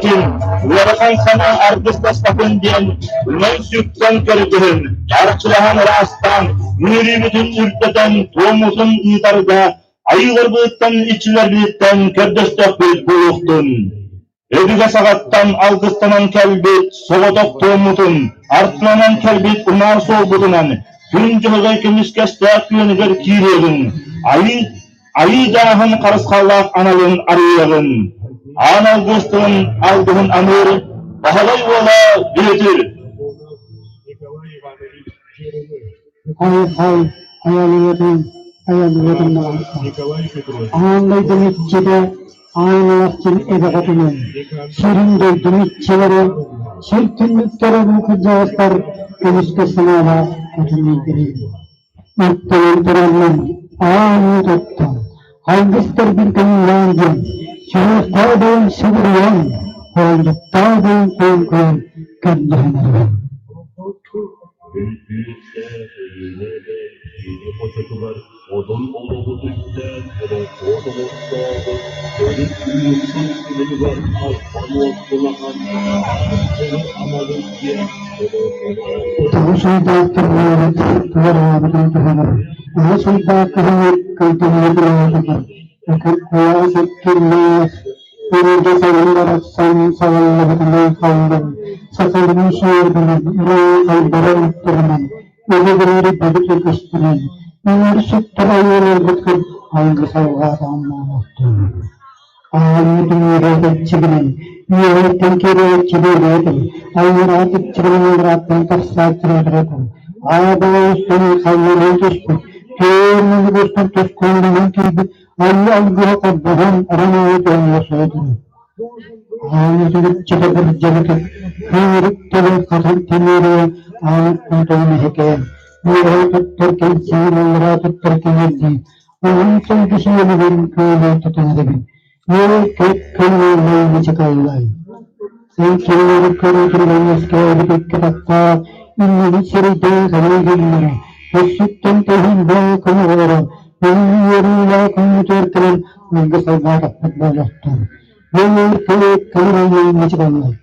үөрдүбэтин, ыарахан санаа аргыстаспатын диэн үҥэн-сүктэн көрдөһөн, арчылаһан ыраастаан, үөрүүбүтүн үрдэтэн, туоммутун ыытарга айыыларбытыттан, иччилэрбититтэн көрдөстөхпүт буолуохтун. Өбүгэ саҕаттан алгыстанан кэлбит соҕотох туоммутун, артыланан кэлбит унаар суолбутунан күн дьоһугай көмүскэстээх күөнүгэр киириэҕиҥ, айыы айыы дьааһын харысхаллаах аналын арыйыаҕын. Аан алгыс тылын алгыһын аныыр Баһылай уола Бүөтүр. Ай-хай, айалыатын, айалыатын Аан дойдум иччитэ, аан сир эбэҕэтинэн, сирин дойдум иччилэрэ, сир түннүктэрэ бу кырдьаҕастар көмүскэ санаалаах хотун илдьирийдэ. Аттанан тураммын аан уот оттон, алгыстарбын көҥүллээн диэн, сүһүөхтээх бэйэм сүгүрүйэн, хоолдьуктаах бэйэм куоҥкуйан көрдөһөн эрэбин. Бүлүүтэ Өлүөнэ эбэ киэҥ хочотугар одун олоҕу түстээн олоҥхо доҕордообут төрүт улууспут күнүгэр албан уоттулахан аан амалын диэн олоҥхолообут. Тоҕус ыйдаах тыллаабыт, туораабытын туһанар, аҕыс ыйдаах кыһыҥҥы кылгыһыы тураатыгар, куйаас өттүллээх, Өрүүгэ сайын барахсан салаллыбытынан халлан, сахалыы сиэрбинэн, ырыы-хайдара ыыттарынан, өбүгэлэри били көстүнэн, үҥэр-сүктэр айыыларбытыгар алгыс алҕаатаҕым буолуохтун. Аайы түҥүөрээтэччигинэн, үөһэттэн киирээччилиэбээтим, аллараатыччыгынан алларааттан тахсааччылаатым, аабала устун халларыы түспүт, түөрмүнүк устун тускулланан киирбит Айыы алгыһа холбоһон ран оҥо суотун Аанытыгыччата кырдьабытык кыырык тылын хатан тимириэ аан тойон эһэкээн үөһэ туттар кэнсиэн аллараа туттар кэҥэрдии уһун сылгы сиэлигин күөлэ тутан эрэбин үөр-көт көҥүллэй мичикаллай Эн кинилэри көрүүтүнэн үөскээбит икки атахтаах иннини сирэйдээн халыы кэллэрэ, өссүттэн тэһииндээх көмөҕөлөрө, үөрүүлээх күммүтүгэр кэлэн алгыс алҕаатахпыт буолуохтун. Үөр кэлээт кэлэр мичикаллай.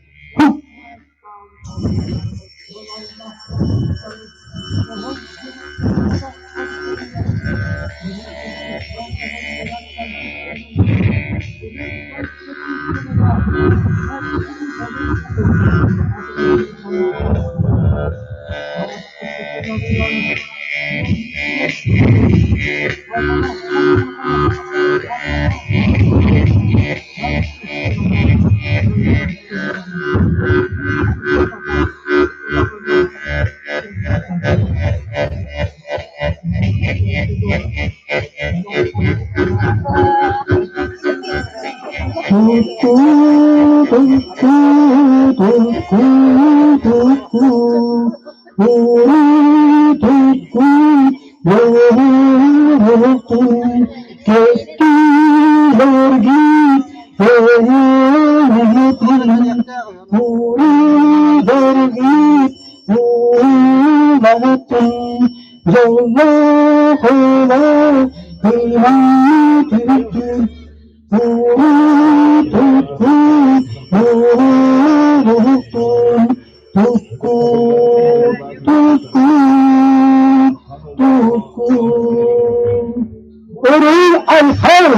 Уруй-айхал!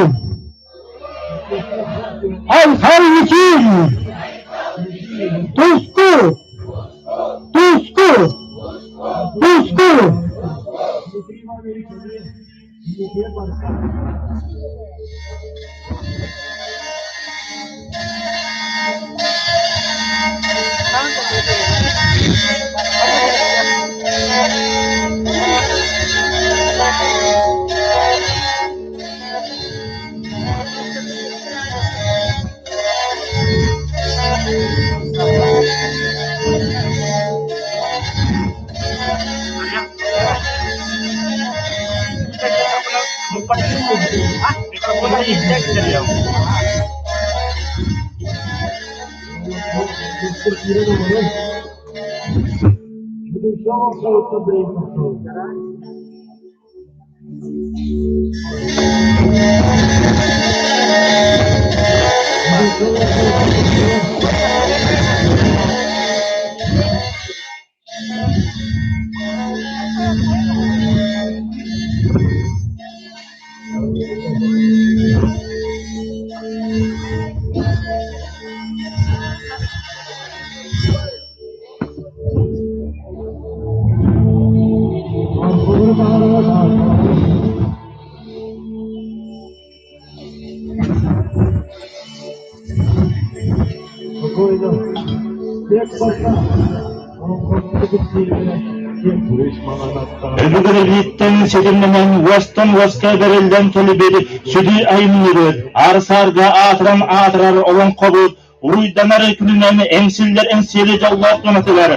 Айхал үчүн! Туску! Туску! Туску! Өбүгэлэриттэн ситимнэнэн уостан уоска бэриллэн кэлбит сүдү айымньыбыт, аар-саарга аатыран аатырар олоҥхобут уруйданар күнүнэн эҥсиллэр эҥсиэли дьоллоох туонатыгар,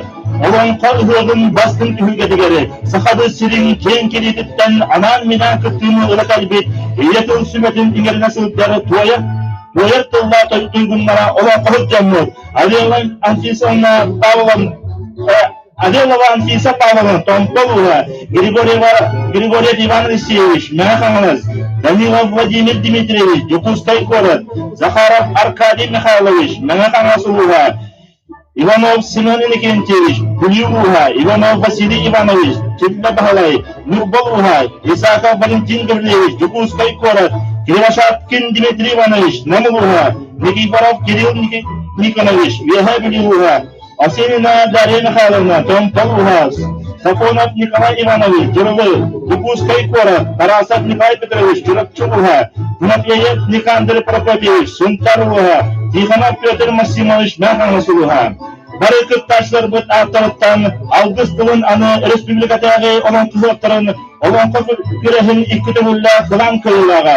олоҥхо ыһыаҕын бастыҥ түһүлгэтигэр Сахабыт сирин киэҥ кириититтэн анаан-минээн кыттыыны ыла кэлбит ийэ тыл сүмэтин иҥэринэ сылдьар туойар туойар тыллаах туйгуннара олоҥхоһут дьоммут Алена Анфисовна Павлова Аделова Анфиса Павловна, Томпо улууһа, Григорьева Григорьев Иван Алексеевич, Мэҥэ Хаҥалас, Данилов Владимир Дмитриевич, Дьокуускай куорат, Захаров Аркадий Михайлович, Мэҥэ Хаҥалас улууһа, Иванов Семен Иннокентьевич, Бүлүү улууһа, Иванов Василий Иванович, Чиллэ Баһылай, Ньурба улууһа, Исаков Валентин Гаврильевич, Дьокуускай куорат, Кривошапкин Дмитрий Иванович, Нам улууһа, Никифоров Кирилл Никонович, Үөһээ Бүлүү улууһа, Осинина Дарья Михайловна, Томпо улууһа, Сафонов Николай Иванович, Дьырылы, Дьокуускай куорат, Тарасов Николай Петрович, Чурапчы улууһа, Тимофеев Никандр Прокопьевич, Сунтар улууһа, Тихонов Петр Максимович, Мэхаҥас улууһа. Бары кыттааччыларбыт ааттарыттан алгыс тылын аны республикатааҕы олоҥхоһуттарын олоҥхо күрэһин икки төгүллээх кылаан кыайыылааҕа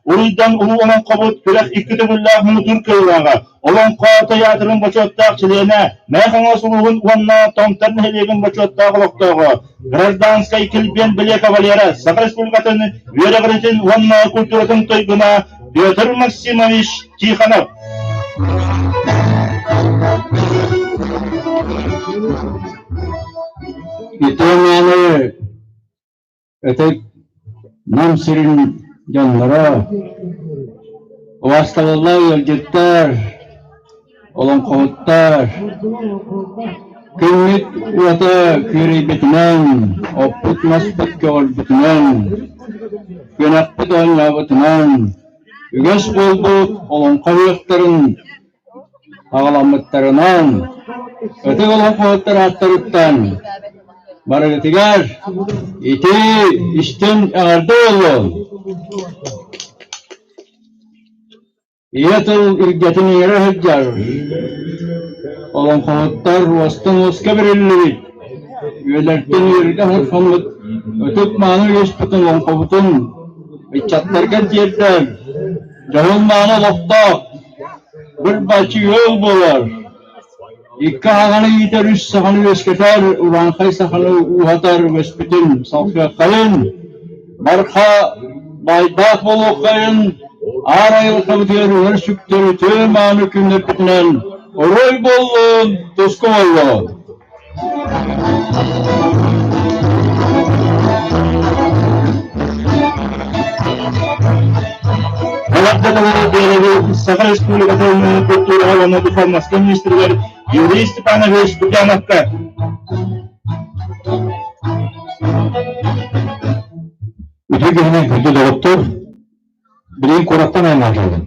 Уруйдан улуу олоҥхобут күрэх икки төгүллээх муҥутуур кыайыылааҕа, Олоҥхо тыйаатырын бочуоттаах чилиэнэ, Мэҥэ Хаҥалас улууһун уонна Томтор нэһилиэгин бочуоттаах олохтооҕо, Гражданскай килбиэн бэлиэ кавалера, Саха Республикатын үөрэҕиритин уонна культуратын туйгуна Петр Максимович Тихонов. Итиэннэ Ытык Нам сирин дьонноро, убаастабыллаах ыалдьыттар, олоҥхоһуттар, күммүт уота күөрэйбитинэн, оппут-маспыт көҕөрбүтүнэн, күөнэхпит оонньообутунан, үгэс буолбут олоҥхо ыһыахтарын аҕаламмыттарынан, ытык олоҥхоһуттар ааттарыттан барыгытыгар ити истиҥ эҕэрдэ буоллун! Ийэ тыл илгэтин иҥэрэ сылдьар, олоҥхоһуттар уостан уоска бэриллибит, үөлэртэн үөргэ хоммут ытык мааны үөспүтүн олоҥхобутун ыччаттарга тиэрдэр дьоһун-мааны олохтоох Быр-бааччы ыал буолар, икки аҕаны иитэр, үс саханы үөскэтэр, урааҥхай саханы ууһатар үгэспитин салҕыаххайын, барха баайдаах буолуоххайын, аар айылҕабытыгар үөр сүктэр үтүө мааны күннэрбитинэн оруой буоллун, туску буоллун! Саха Республикатын культураҕа уонна духовноска министригэр Юрий Степанович Лукьяновка. Үтүө күнүнэн күндү доҕоттор, билигин куораттан айаннаан кэллим.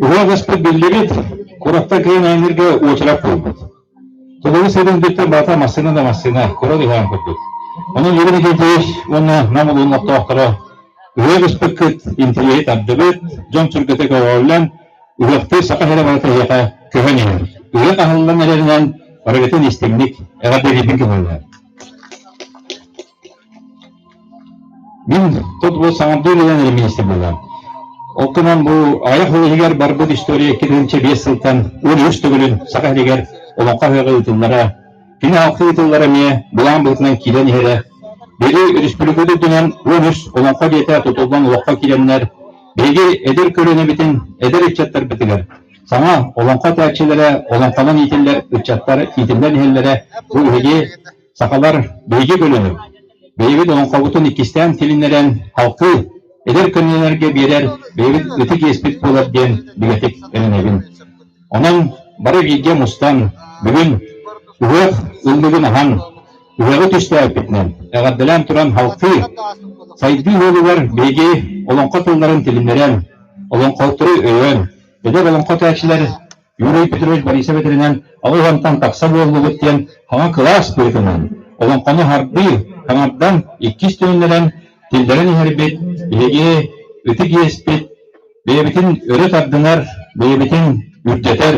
Уһуох ыспыт биллибит, куораттан кыайан айанныырга уочарат буолбут. Тулугу сирин бүттэн барыта массыына да массыына, куорат ыһаан курдук. Онон Юрий Никитич уонна Нам улуун олохтоохторо ыһыах ыспыккыт интэриэһи тардыбыт, дьон сүргэтэ көҕүллэн, ыһыахтыы саха сирэ барыта эһиэхэ көһөн иһэр. Ыһыах аһыллан эрэринэн барыгытын истиҥник эҕэрдэлиирбин көҥүллээн. Мин тут бу саҥардыы үлэлээн эрэ миниистир буоллаҕым. Ол гынан бу аҕыйах сыл иһигэр барбыт история 2005 сылтан 13 төгүлүн Саха сиригэр Олоҥхо ыһыаҕа ыытыллара, кини халкы ыытыллара эмиэ былаан быһыытынан киирэн иһэрэ. Биһиги республикабыт үрдүнэн 13 Олоҥхо дьиэтэ тутуллан олоххо киирэннэр, биһиги эдэр көлүөнэбитин, эдэр ыччаттарбытыгар саҥа олоҥхо этээччилэрэ, олоҥхонон иитиллэр ыччаттар иитиллэн иһэллэрэ бу биһиги Сахалар биһиги көлөнү, бэйэбит олоҥхобутун иккистээн тилиннэрэн халкы, эдэр көлүөнэлэргэ биэрэр бэйэбит ытык иэспит буолар диэн бигэтик эрэнэбин. Онон бары бииргэ мустан, бүгүн ыһыах ыллыгын аһан, ыһыаҕы түстээбиппитинэн эҕэрдэлээн туран халкы, сайдыы уолугар биһиги олоҥхо тылларын тилиннэрэн, олоҥхоһуттары өйөөн, эдэр олоҥхо этээччилэр Юрий Петрович Борисов этэринэн, 80-тан тахса буоллубут диэн хаҥа кылаас быһыытынан олоҥхону хардыы хаҥардан иккис төнүннэрэн киллэрэн иһэрбит биһиги ытык иэспит, бэйэбитин өрө тардынар, бэйэбитин үрдэтэр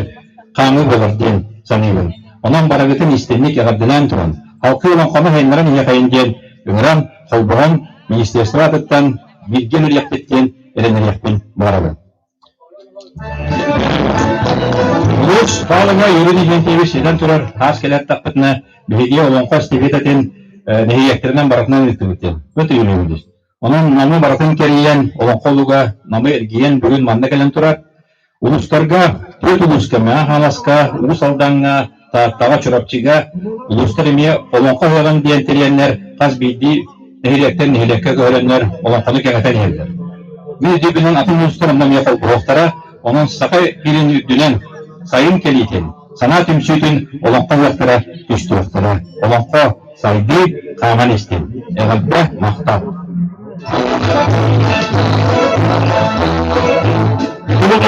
хаамыы буолар диэн. саныыбын. Онон барыгытын истинник эҕэрдэлээн туран, халкы олоҥхону сайыннаран иһиэхэйин диэн ыҥыран, холбоһон, министерство аатыттан бииргэ үлэлиэхпит диэн эрэнэриэхпин баҕарабын. Улуус баһылыга Юрий Леонтьевич этэн турар, хаас кэлэр тахпытына, биһиги олоҥхо эстафетатын нэһилиэктэринэн барытынан ыыттыбыт диэн. Ыт Юрий Онон Намы барытын кэрийэн, олоҥхо олуга Намы эргийэн бүгүн манна кэлэн турар. Улуустарга, түөрт улууска, Мэҥэ Хаҥаласка, Уус Алдаҥҥа, Тааттаҕа, Чурапчыга улуустар эмиэ Олоҥхо ыһыаҕын диэн тэрийэннэр хас биирдии нэһилиэктэн нэһилиэккэ көһөрөннөр олоҥхону кэҥэтэн иһэллэр. Мин өйдүүрбүнэн атын улуустар онно эмиэ холбоһуохтара, онон Саха сирин үрдүнэн сайын кэлиитин, санаа түмсүүтүн олоҥхо ыһыахтара түстүөхтэрэ. Олоҥхо сайдыы хааман истин. Эҕэрдэ, махтал! Бүгүн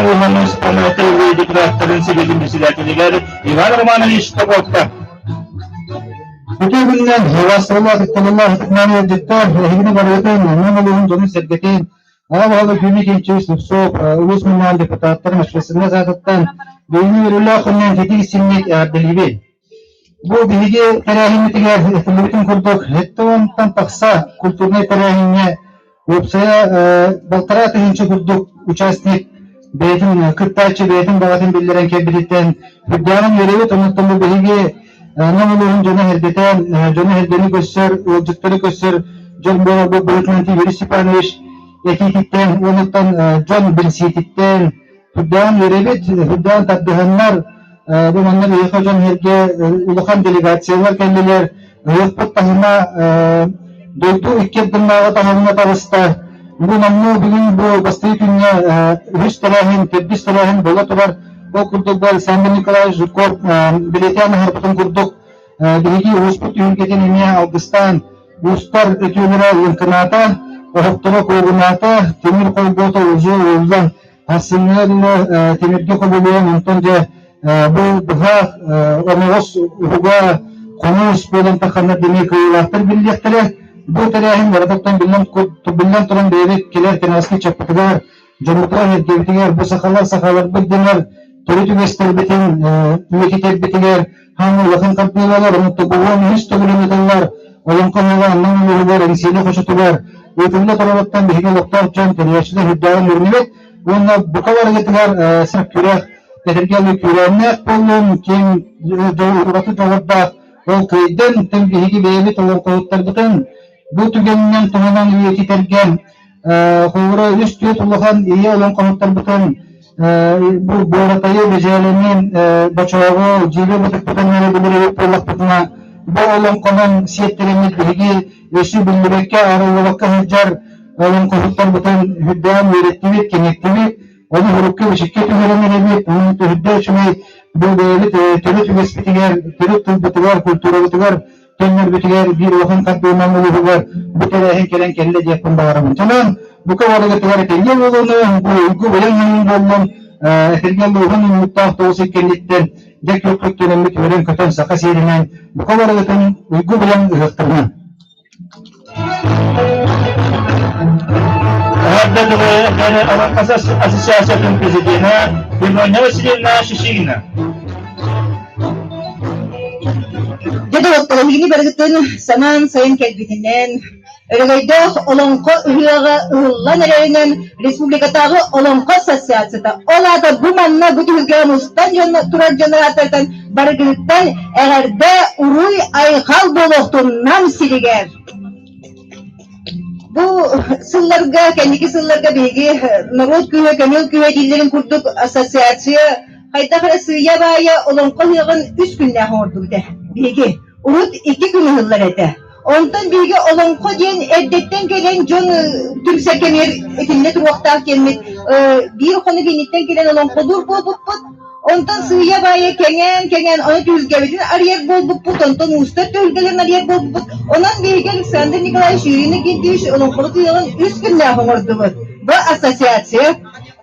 улахан Панаты депутаттарын Сэбиэтин председателигэр Иван Романович Тоботко. Үтүө күнүнэн Хивас сыллаах ытыктаан ыалдьыттар, эһигини барыгытын, Нам улууһун дьонун-сэргэтин, Аҕа баһылык Юрий Кимчевич Слепцов, улуус мунньаҕын депутаттарын общественнай саатыттан бүгүҥҥү үөрүүлээх күнүнэн ититик истиҥник эҕэрдэлиибин. Бу биһиги тэрээһиммитигэр этиллибитин курдук, 70-тан тахса культурнай тэрээһиҥҥэ уопсайа балтараа тыһыынча курдук участник бэйэтин кыттааччы бэйэтин баҕатын биллэрэн кэлбититтэн үрдээҕин үөрэбит. Онуттан бу биһиги Нам улууһун дьоно эрдэтэн, дьоно эрдэни көрсөр, ыалдьыттары көрсөр дьон буоларбыт быһыытынан Юрий Степанович этиититтэн уонуттан дьон билсиититтэн Үрдээн үөрэбит, үрдээн тардыһаннар, бу манна биһиэхэ дьон сэргэ улахан делегациялар кэллилэр. Ыһыахпыт таһыма дойду икки ардынааҕы таһымҥа таҕыста. Бу номнуо бүгүн бу бастакы күҥҥэ үһүс тэрээһин, төрдүс тэрээһин буола турар. Ол курдук бу Александр Николаевич Жирков бэлиэтээн аһарбытын курдук биһиги улууспут түһүлгэтин эмиэ алгыстаан Уустар үтүөлэрэ лыҥкынаата, оһохторо куугунаата, тимир холбуота узуо ууллан Ассыҥҥа дылы тимиргэ кубулуйан, онтон дьэ бу быһа оноҕос уһуга хомус буолан тахханнар эмиэ кыайыылаахтар биллиэхтэрэ. Бу тэрээһин барытыттан биллэн, биллэн туран бэйэбит кэлэр кэнэҕэски ыччаппытыгар, дьоммутугар, эргэбитигэр бу сахалар сахаларбыт дэнэр төрүт үгэстэрбитин үйэтитэрбитигэр хаан улахан хардыылалар, онон уон үһүс төгүлүн ыытыллар Олоҥхо ыһыаҕа Нам улууһугар Эҥсиэли хочотугар ыытылла турарыттан биһиги олохтоох дьон тэрийээччилэр үрдээҕин үөрэнэбит уонна бука барыгытыгар сир күрэх этэргэ дылы күүрээннээх буоллун, киэҥ ураты дьоҕурдаах ол кыайдын, тэн биһиги бэйэбит олоҥхоһуттарбытын бу түгэнинэн туһанан үйэтитэргэ холобура үс-түөрт улахан ийэ олоҥхоһуттарбытын бу Буоратайы, Бэдьээлэни, Бочооҕу, Дьиибэ Бытыкпытын эрэ билэр эбит буоллахпытына, бу олоҥхонон сиэттэрэммит биһиги өссө биллибэккэ, арыллыбакка сылдьар олоҥхоһуттарбытын үрдээн үөрэттибит, кэҥэттибит, ону урукка-бичиккэ түһэрэн эрэбит, ону үрдэ үчүгэй бу бэйэбит төрүт үгэспитигэр, төрүт тылбытыгар, культурабытыгар төннөрбүтүгэр биир улахан хардыынан улууһугар бу тэрээһин кэлэн кэллэ диэхпин баҕарабын. Онон бука барыгытыгар этэҥҥэ буолууну, бу уйгу быйаҥ айан буоллун, этэргэ улууһун унньуктаах тоҕус кэнниттэн дьэ күөххүт түнэммит үөрэн-көтөн саха сиэринэн бука барыгытын уйгу быйаҥ ыһыахтарынан. Эҕэрдэ тылы Ассоциациятын президенэ Феврония Васильевна Шишигина. Дьэ доҕоттор, эһигини барыгытын самаан сайын кэлбитинэн, Өрөгөйдөөх Олоҥхо ыһыаҕа ыһыллан эрэринэн Республикатааҕы Олоҥхо Ассоциацията, ол аата бу манна бу түһүлгэҕэ мустан дьон турар дьон ааттарыттан барыгытыттан эҕэрдэ, уруй, айхал буолуохтун Нам сиригэр! Бу сылларга, кэнники сылларга биһиги норуот күүһэ, көҥүл күүһэ дииллэрин курдук ассоциация хайдах эрэ сыыйа-баайа олоҥхо ыһыаҕын үс күннээх оҥордубут ээ биһиги. Урут икки күн ыһыллар этэ. Онтон биһиги олоҥхо диэн эрдэттэн кэлэн дьон түмсэр кэмигэр итиннэ туруохтаах диэммит биир хонук инниттэн кэлэн олоҥхолуур буолбуппут. Онтон сыыйа-баайа кэҥээн-кэҥээн ону түһүлгэбитин арыйар буолбуппут, онтон уустар түһүлгэлэрин арыйар буолбуппут. Онон биһиги Александр Николаевич Юрий Иннокентьевич олоҥхобут ыһыаҕын үс күннээх оҥордубут. Бу ассоциация.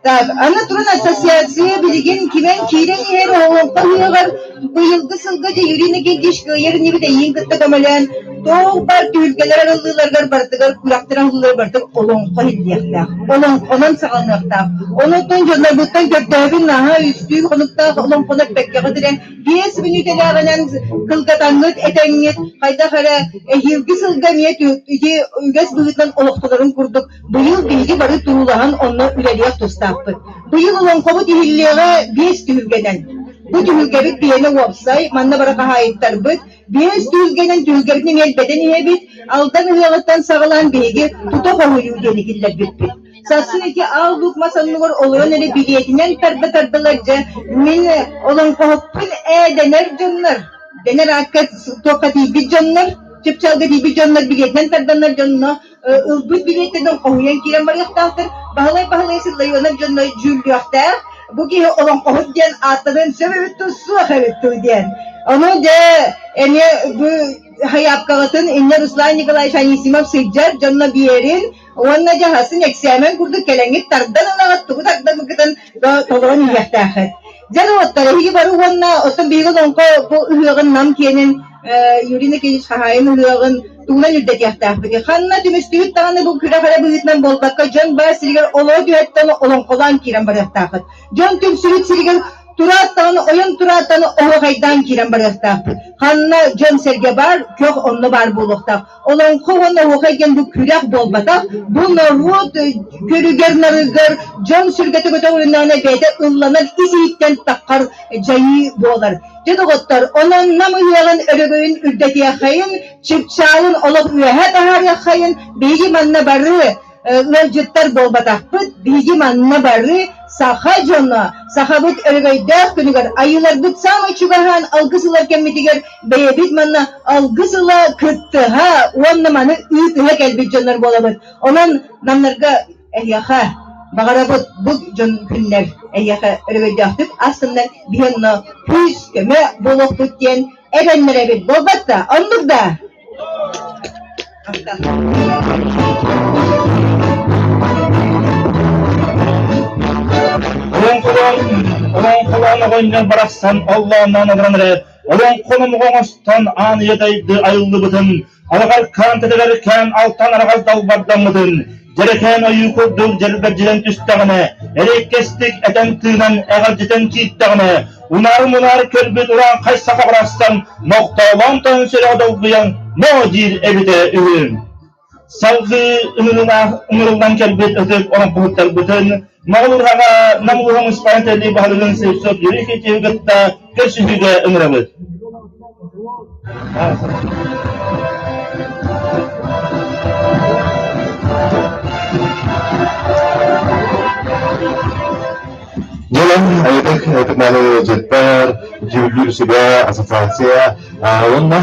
Так, аны туран ассоциация билигин кимэн киирэн иһэр олоҥхо ыһыаҕар. Быйылгы сылга дьэ Юрий Никитич кыайар инибит эйиин кытта көмөлөөн туох баар түһүлгэлэр арыллыыларыгар барытыгар күрэхтэр арыллыыларыгар барытыгар олоҥхо иһиллиэхтээх. Олоҥхонон саҕаланыахтаах. Онуттан дьоннорбуттан көрдөһөбүн наһаа үстүү хонуктаах олоҥхону эппэккэҕит эрэ 5 мүнүүтэлээҕинэн кылгатаҥҥыт этэҥҥит хайдах эрэ эһиилги сылга эмиэ ити үгэс быһыытынан олохтонорун курдук быйыл биһиги бары туруулаһан онно үлэлиэх тустаахпыт. Быйыл олоҥхобут иһиллиэҕэ 5 түһүлгэнэн. Бу түһүлгэбит биһиэнэ уопсай, манна бары хаһаайыттарбыт. 5 түһүлгэнэн түһүлгэбитин эмиэ элбэтэн иһэбит. Алдан ыһыаҕыттан саҕалаан биһиги тута хоһуйуу диэни киллэрбиппит. Сарсын ити аал-луук мас оннугар олорон эрэ билиэтинэн тарда-тардалар дьэ, мин олоҥхоһуппун ээ дэнэр дьоннор, дэнэр аакка туохха тиийбит дьоннор, чыпчаалга тиийбит дьоннор билиэтинэн тарданар дьонно ылбыт билиэттэрин хоһуйан киирэн барыахтаахтар. Баһылай Баһылай Сыдлайонов дьонно дьүүллүөхтээх. Бу киһи олоҥхоһут диэн ааттаныан сөп эбит дуу, суох эбит дуу диэн. Ону дьэ эмиэ бу хайаапкаҕытын инньэ Руслан Николаевич Анисимов сылдьар дьонно биэрин уонна дьаһасын эксээмэн курдук кэлэҥҥит тардан ылаҕыт, тугу тардаммыккытын толорон иһиэхтээххит. Дьэ, доҕоттор, эһиги бары уонна оттон биһиги олоҥхо бу ыһыаҕын Нам киэнин Юрий Никитич хаһаайын ыһыаҕын тугунан үрдэтиэхтээхпитий? Ханна түмүстүбүт даҕаны бу күрэх эрэ быһыытынан буолбакка, дьон баар сиригэр олоро түһэттэн олоҥхолоон киирэн барыахтааххыт. Дьон түмсүбүт сиригэр тураат даҕаны, ойон тураат даҕаны оһуохайдаан киирэн барыахтаахпыт. Ханна дьон-сэргэ баар, көх онно баар буолуохтаах. Олоҥхо уонна оһуохай диэн бу күрэх буолбатах, бу норуот көрүгэр-нарыгар дьон сүргэтэ көтөҕүлүннэҕинэ бэйэтэ ылланар ис-иһиттэн таххар дьайыы буолар. Дьэ доҕоттор, онон Нам ыһыаҕын өрөгөйүн үрдэтиэххэйин, чыпчаалын олох үөһэ таһаарыаххайын, биһиги манна бары ыалдьыттар буолбатахпыт, биһиги манна бары саха дьоно, сахабыт өрөгөйдөөх күнүгэр айыыларбыт саамай чугаһаан алгыс ылар кэммитигэр бэйэбит манна алгыс ыла, кыттыһа уонна маны ыытыһа кэлбит дьоннор буолабыт. Онон намнарга эһиэхэ баҕарабыт бу дьон күннэр эһиэхэ өрөгөйдөөхтүк астыннар, биһи онно күүс-көмө буолуохпут диэн эрэннэрэбит буолбат да, оннук да? Олоҥхолоон, олоҥхолоон оҕонньор барахсан оллоонноон олорон эрэ олоҥхону оҥостон аан ийэ дайды айыллыбытын, алаҕаркаан тэтэгэркээн алтан араҕас далбардаммытын, дьэрэкээн ойуу курдук дьэрбэрдьинэн түстэҕинэ, эрэйкэстик этэн-тыынан эҕэрдьитэн киирдэҕинэ, унаар-мунаар көрбүт урааҥхай саха барахсан нохтоолоон тойон сүрэҕэ долгуйан ноо диир эбитэ үһү. Салгыы ыҥырыллан кэлбит ытык олоҥхоһуттарбытын Моҕол Ураһаҕа Нам улууһун муниципальнай тэриллии баһылыгын Слепцов Юрий Никитичи кытта көрсүһүүгэ ыҥырабыт. Дьон айытык ытыкмалы дьыттар, дьүүллүүр сүбэ, ассоциация уонна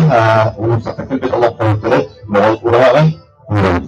улуустартан кэлбит олохтоохтору Моҕол Ураһаҕа ыҥырабыт.